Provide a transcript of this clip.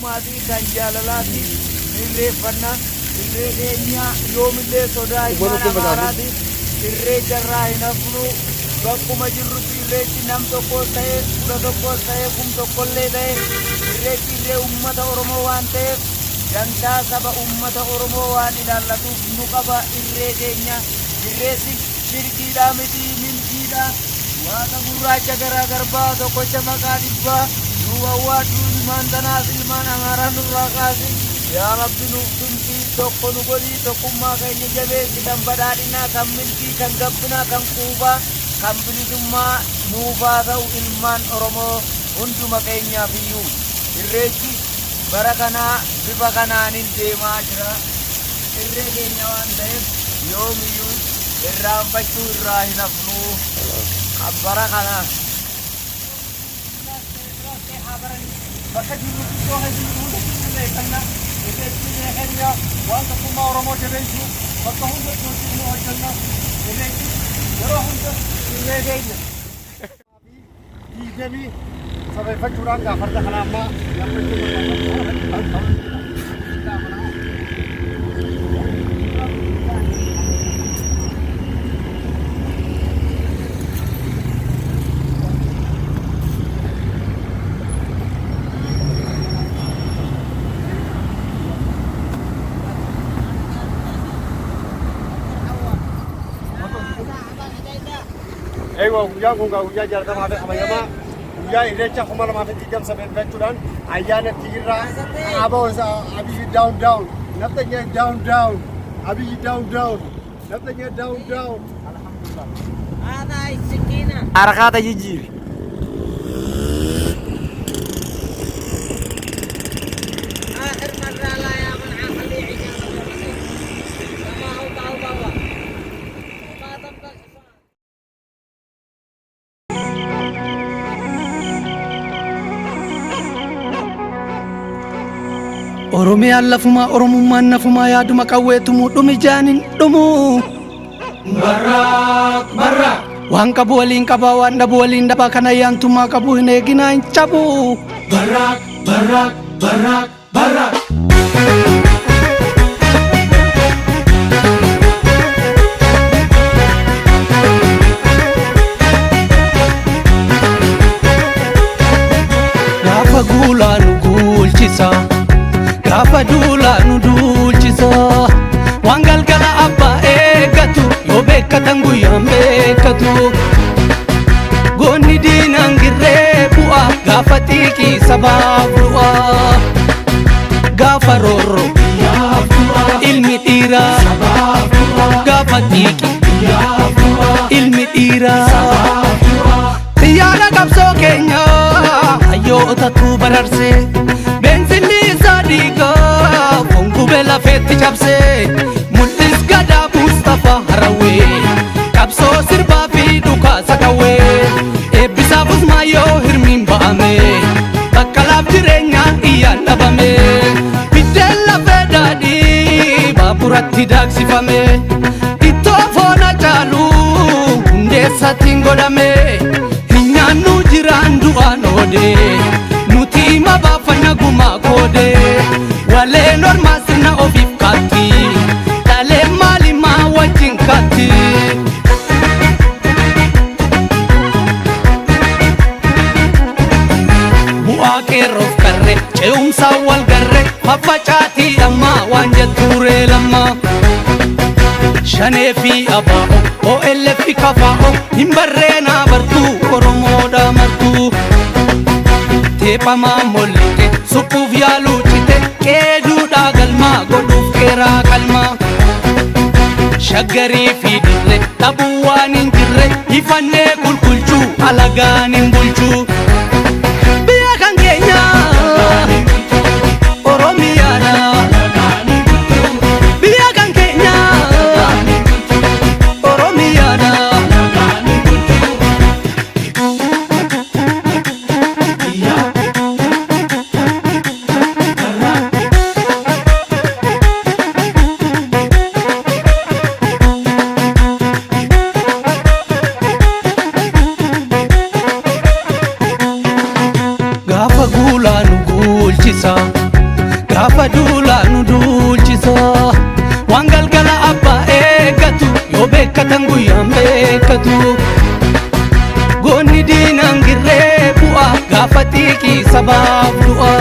tokkummaatii kan jaalalaati irreeffanna. Irree keenya yoomillee sodaa ilmaan Amaaraatiif irreecha irraa hin hafnu. Bakkuma jirrutti irreechi nam tokkos ta'e 11s ta'e 1000llee ta'e irreechi irree uummata Oromoo waan ta'eef dantaa saba uummata Oromoo waan ilaallatuuf nu qaba irree keenya. Irreessi shirkiidhaa miti, milkiidha. Waaqa gurraacha garaa garbaa tokkocha maqaa dhibbaa nu wawwaadhu, ilmaan tanaas ilmaan Amaaraa nurraa kaasi. Yaa Rabbi, nuuf tumsi, tokko nu godhi, tokkummaa keenya jabeessi, kan badhaadhinaa, kan milkii, kan gabbinaa, kan quufaa, kan bilisummaa nuufaa ta'u ilmaan Oromoo hunduma keenyaaf iyyuu. Irreechi bara kanaa bifa kanaanin deemaa jira. Irree keenya waan ta'eef yoomiyyuu irraanfachuu irraa hin hafnu. Kan bara kanaa. Bakka jirrutti, iddoo keessa jirru hundatti irreeffanna. Irreechi irree keenya, waan tokkummaa Oromoo jabeessuu bakka hundatti hojii nu hojjenna. Irreechi yeroo hunda irree keenya. 20 sabeeffachuudhaan gaafarda kana amma yaabbachuu barbaada. Eeyyuu, guyyaan kun guyyaa 60 fi kabajamaa guyyaa irreecha 2020 sabeeffachuudhaan ayyaana Tiirraa aboo Abiyyi down down, nafxanya down down, Abiyyi down down, nafxanya down down. Alhamdulillah. هذا السكينة. Harakaata jijjiiri. آخر مرة، لا يا منع، خليه يعيش كما هو طالب ما طبق. Oromiyaan lafumaa, Oromummaan nafumaa, yaaduma qawweetumuu dhumi jaanin dhumu. Waan qabu waliin qabaa, waan dhabu waliin dhabaa, kan ayyaantummaa qabu hin eeginaa hin cabu. Barraaq, barraaq, barraaq, barraaq. Gaafa guulaa nu guulchisa, gaafa duulaa nu duulchisa. Waan galgala abbaa eeggatu yoo beekkatan guyyaan beekkatu. Goonni diinaan girree bu'a, gaafa xiiqii sabaaf du'a. Gaafa roorroo ilmi dhiiraa, gaafa xiiqii ilmi dhiiraa. Xiyyaara qabsoo keenya hayyootatu bararsee, beensilli isaa dhiigaa foon gubee lafeetti cabsee, mul'is gadaa Mustafaa Harawwee, qabsoo sirbaa fi dhukaasa qawwee, eebbisaaf Usmaayyoo hirmiin ba'ame, bakkalaaf jireenyaan iyyaan dhabame, biddeen lafee daadhii baaburatti daaksifame, ittoo foona caalu hundeessaatiin godhame, hin nyaannu jiraan du'aan oode, nuti hima baafanna gumaa koode, waleen ormaa sirna ofiif kaatti, dhalee maalimaa wajjin kaatti. Bu'aa qeerroof qarre ce'umsaan wal garre, faffacaatii ammaa waan jettuuree lammaa. Shanee fi abaa'o, OLF fi kafaa'o, hin barreenaa bartuu Oromoodha martuu. Teephamaa mollite suphuuf yaaluu cite, qeeduudhaa galmaa godhuuf qeeraa qalmaa. Shaggarii fi dirre dhabuu waan hin jirre, ifannee kulkulchuu alagaan hin bulchuu. Biyya kan keenya Oromiyaadha. Biyya kan keenya Oromiyaadha. Gaafa guulaa nu guulchisa. Gaafa duulaa nu duulchisa. Waan galgala abbaa eeggatu yoo beekkatan guyyaan beekkatu. Goonni diinaan girree bu'a gaafa xiiqii sabaaf du'a.